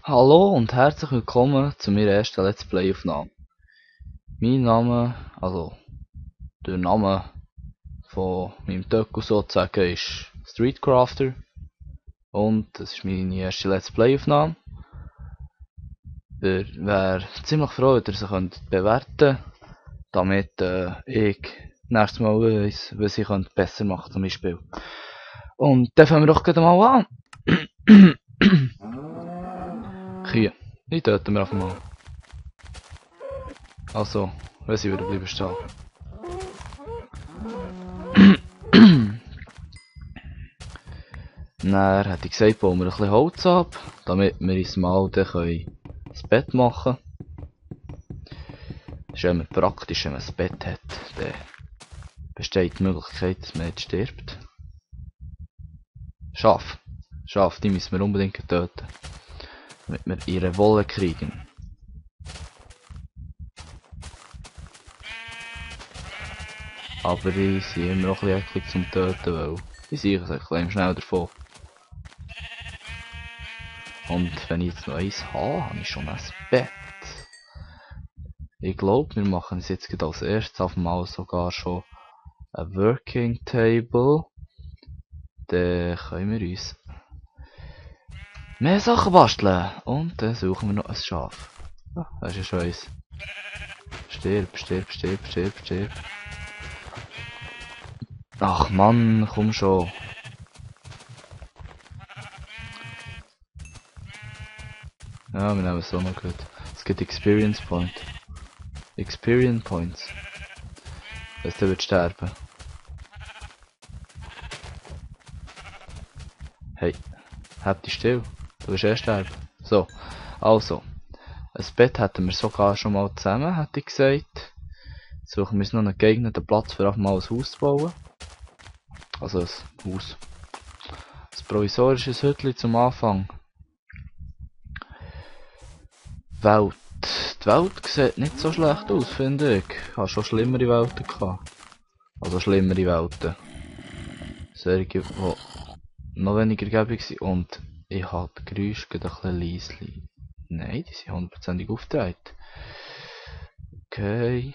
Hallo und herzlich willkommen zu meiner ersten Let's Play Aufnahme. Mein Name, also der Name von meinem Töckel sozusagen ist Streetcrafter und das ist meine erste Let's Play Aufnahme. Ich wäre ziemlich froh, wenn ihr sie bewerten könnt, damit ich nächstes Mal weiss, was ich besser machen könnte zum Beispiel. Und dann fangen wir doch gleich mal an. Kühe, die töten wir einfach mal. Also, wenn sie wieder bleiben stehen. Dann hätte ich gesagt, bauen wir ein bisschen Holz ab, damit wir uns mal dann das Bett machen können. Das ist immer praktisch, wenn man ein Bett hat. Dann besteht die Möglichkeit, dass man nicht stirbt. Schaf, die müssen wir unbedingt töten. Damit wir ihre Wolle kriegen. Aber die sind immer noch ein bisschen eklig zum Töten, weil die siechen sich ein schnell davon. Und wenn ich jetzt noch eins habe ich schon ein Bett. Ich glaube, wir machen es jetzt als erstes auf einmal sogar schon ein Working Table. Dann können wir uns mehr Sachen basteln. Und dann suchen wir noch ein Schaf. Ah, das ist ja schon eins. Stirb. Ach Mann, komm schon. Ja, wir nehmen es auch noch gut. Es gibt Experience Points. Dass der wird sterben. Hey, halt dich still. Du wirst erst sterben. So, also. Ein Bett hätten wir sogar schon mal zusammen, hätte ich gesagt. Jetzt suchen wir uns noch einen geeigneten Platz für einfach mal ein Haus zu bauen. Also ein Haus. Ein provisorisches Hütchen zum Anfang. Welt. Die Welt sieht nicht so schlecht aus, finde ich. Ich habe schon schlimmere Welten gehabt. Also schlimmere Welten. Solche, die noch weniger gäbig sind. Und ich habe die Geräusche ein bisschen leislich. Nein, die sind hundertprozentig aufgedreht. Okay.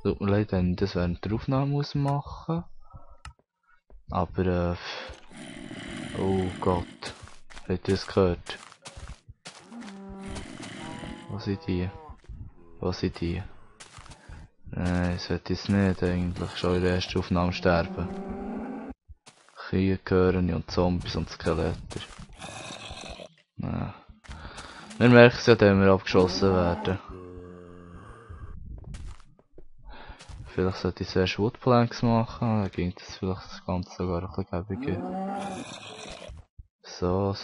Tut mir leid, wenn ich das während der Aufnahme machen muss. Aber oh Gott. Habt ihr das gehört? Was sind die? Nein, das sollte jetzt nicht eigentlich schon in der ersten Aufnahme sterben. Kühe gehören und Zombies und Skeletter. Nein. Wir merken es ja, wenn wir abgeschossen werden. Vielleicht sollte ich zuerst Woodplanks machen, dann ging das vielleicht das Ganze sogar ein bisschen gäbiger. So.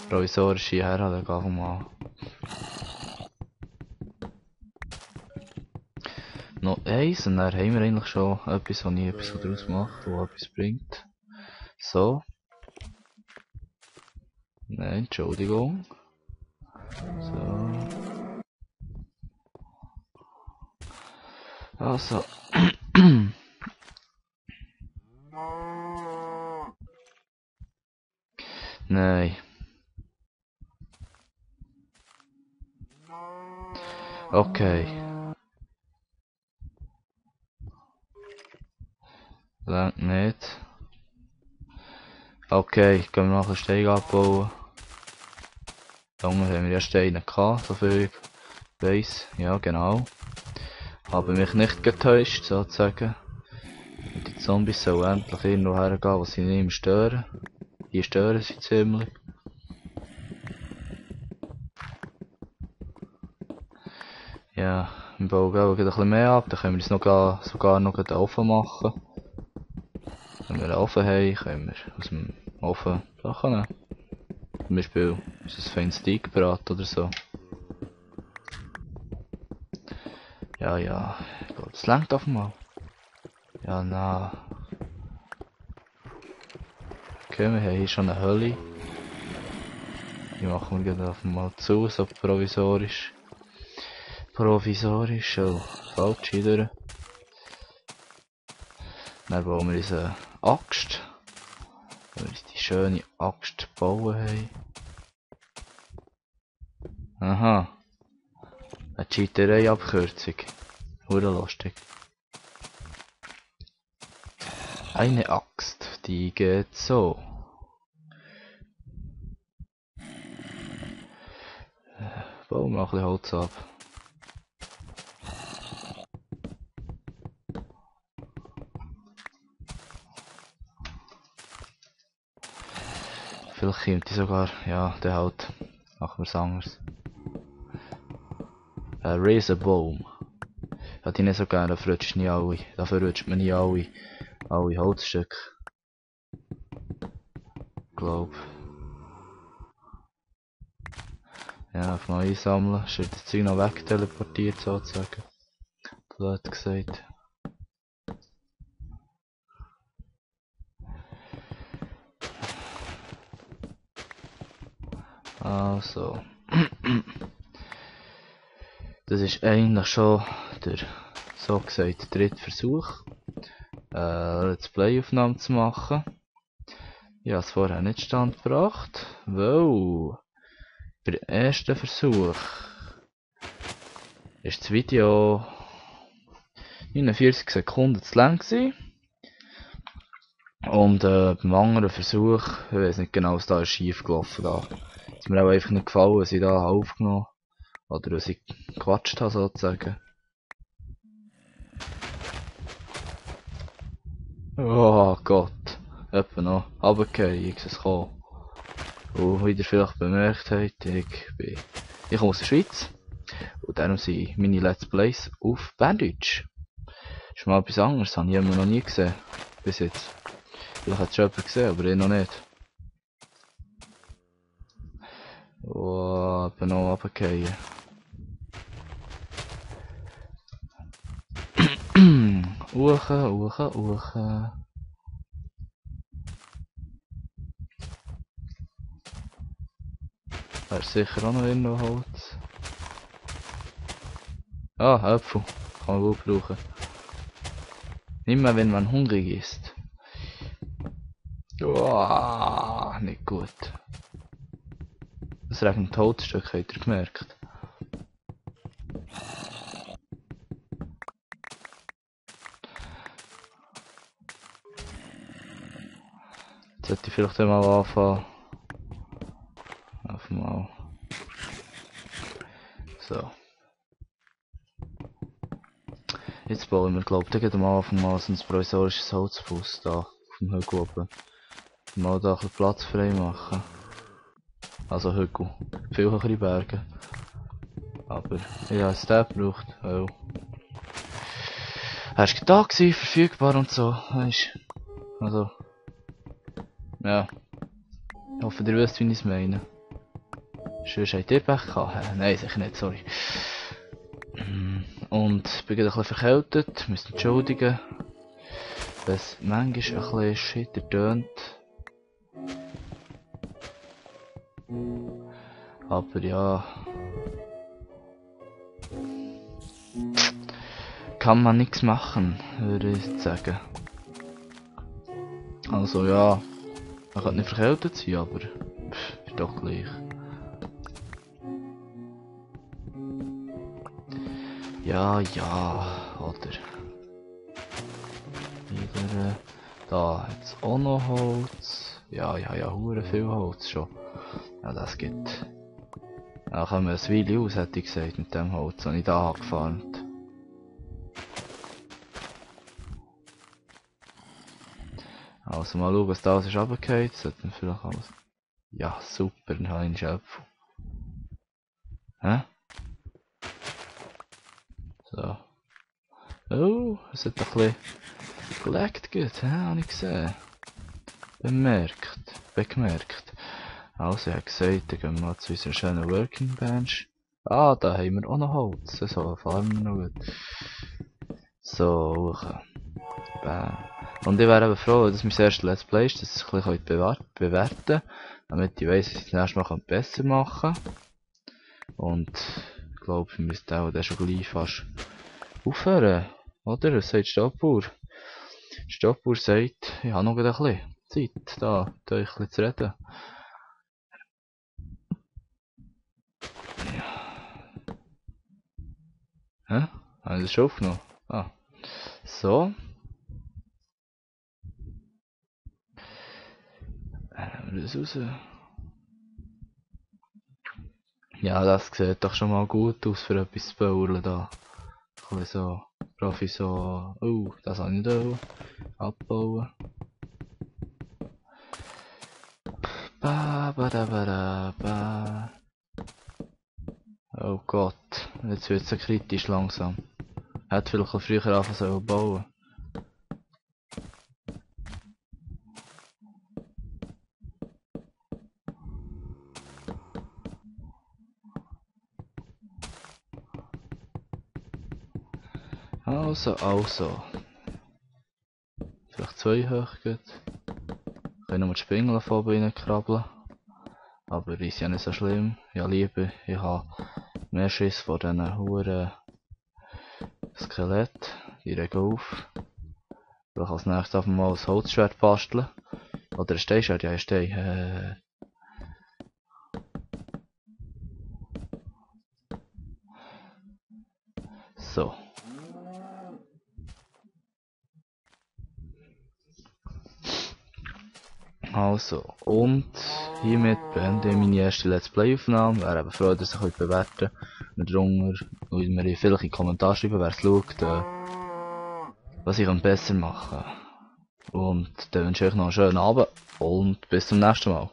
Provisorische Herren, dann gehen wir mal. Noch eins und dann haben wir eigentlich schon etwas, was ich etwas daraus mache, was etwas bringt. So. Nein, Entschuldigung. So. Also. Nein. Okay. Langt nicht. Okay, gehen wir nachher Steine abbauen. Da unten haben wir ja Steine gehabt, soviel ich weiss. Ja, genau. Habe mich nicht getäuscht, sozusagen. Und die Zombies sollen endlich irgendwo hergehen, wo sie nicht mehr stören. Die stören sie ziemlich. Ja, wir bauen ein bisschen mehr ab, dann können wir uns sogar noch einen Ofen machen. Wenn wir einen Ofen haben, können wir aus dem Ofen Sachen nehmen. Zum Beispiel unser feines Steak braten oder so. Ja, ich glaube, das reicht einfach mal. Ja, na. Okay, wir haben hier schon eine Hölle. Die machen wir einfach mal zu, so provisorisch. Oh, falsch wieder. Dann bauen wir uns eine Axt. wir uns die schöne Axt bauen haben. Aha. Eine Cheaterei-Abkürzung. Lustig. Eine Axt, die geht so. Bauen wir noch ein bisschen Holz ab. Vielleicht kommt die sogar, ja, der halt. Machen wir es anders. Raise a Baum. Ich hätte nicht so gerne, da verrutscht nie alle. Da verrutscht man nie alle Holzstücke. Glaub. Ja, auf mal einsammeln. Ist das Zeug noch wegteleportiert sozusagen. Blöd gesagt. Also. Das ist eigentlich schon der, so gesagt, dritte Versuch, Let's Play Aufnahmen zu machen. Ich habe es vorher nicht stand gebracht, weil bei dem ersten Versuch ist das Video 49 Sekunden zu lang gewesen. Und beim anderen Versuch, ich weiß nicht genau, was da ist schief gelaufen. Da ist mir auch einfach nicht gefallen, was ich da aufgenommen habe. Oder was ich gequatscht habe sozusagen. Oh Gott. Etwa noch runtergefallen, ich es kommen. Und wie ihr vielleicht bemerkt habt, ich komme aus der Schweiz. Und darum sind meine Let's Plays auf Berndeutsch. Ist mal etwas anderes, habe ich immer noch nie gesehen. Bis jetzt. Vielleicht hat es schon jemand gesehen, aber ich noch nicht. Oh, etwa noch runtergefallen. Uche. Da ist sicher auch noch irgendwo Holz. Ah, Äpfel. Kann man gut brauchen. Nicht mehr, wenn man hungrig ist. Oh, nicht gut. Das regnet Holzstück, habt ihr gemerkt? Jetzt sollte ich vielleicht einmal anfangen. Mal. So. Jetzt bauen wir, glaube ich, am Anfang mal ein provisorisches Holzfuss da auf dem Hügel oben. Mal da ein bisschen Platz frei machen. Also Hügel. Viel höhere Berge. Aber ja, es der braucht. Oh. Er ist da gewesen, verfügbar und so. Weißt. Also. Ja. Ich hoffe, ihr wisst, wie ich es meine. Sonst habt ihr Pech gehabt? Nein, sicher nicht, sorry. Und ich bin gerade ein bisschen verkältet, müsst entschuldigen. Wenn es manchmal ein bisschen shit tönt. Aber ja. Kann man nichts machen, würde ich sagen. Also ja. Man kann nicht verkältet sein, aber ist doch gleich. Ja, oder? Wieder, da hat's auch noch Holz. Ja, hure viel Holz schon. Ja, das geht. Da kommen wir ein Weile aus, hätte ich gesagt, mit dem Holz, das ich da habe gefarmt. Also mal schauen, was da alles ist runtergefallen. Sollten wir vielleicht alles... Ja, super, dann habe ich einen Schöpfel. Hä? So. Oh, es hat ein bisschen gelegt gut, habe ich gesehen. Bemerkt. Also, ich habe gesagt, dann gehen wir mal zu unserer schönen Working Bench. Ah, da haben wir auch noch Holz. So, fahren wir noch gut. So, bam. Und ich wäre eben froh, dass mein erstes Let's Play ist, dass ihr es ein bisschen bewerten, damit ich weiss, dass ich das nächste Mal besser machen kann. Und ich glaube, wir müssen auch dann schon gleich fast aufhören. Oder? Was sagt Stoppuhr? Stoppuhr sagt, ich habe noch ein bisschen. Zeit, da mit euch ein bisschen zu reden. Hä? Habe ich das schon aufgenommen? Ah. So. Nehmen wir das raus. Ja, das sieht doch schon mal gut aus für etwas zu bauen da. Ein bisschen so, Profi so, oh, das habe ich nicht auch. Abbauen. Ba, ba, da, ba, da, ba. Oh Gott, jetzt wird es kritisch langsam. Hätte vielleicht auch früher anfangen sollen bauen. Also. Vielleicht 2 hoch geht. Ich kann nur die Spengel von oben reinkrabbeln. Aber ist ja nicht so schlimm. Ja, lieber, ich habe mehr Schiss vor diesen Huren Skelett. Die regen auf. Vielleicht als nächstes einfach mal ein Holzschwert basteln. Oder ein Steinschwert, ja, ein Stein. So. Also, und hiermit beende ich meine erste Let's Play Aufnahme. Wäre eben froh, dass ihr könnt bewerten könnt. Drunter und mir vielleicht in die Kommentare schreiben, wer es schaut, was ich besser machen kann. Und dann wünsche ich euch noch einen schönen Abend und bis zum nächsten Mal.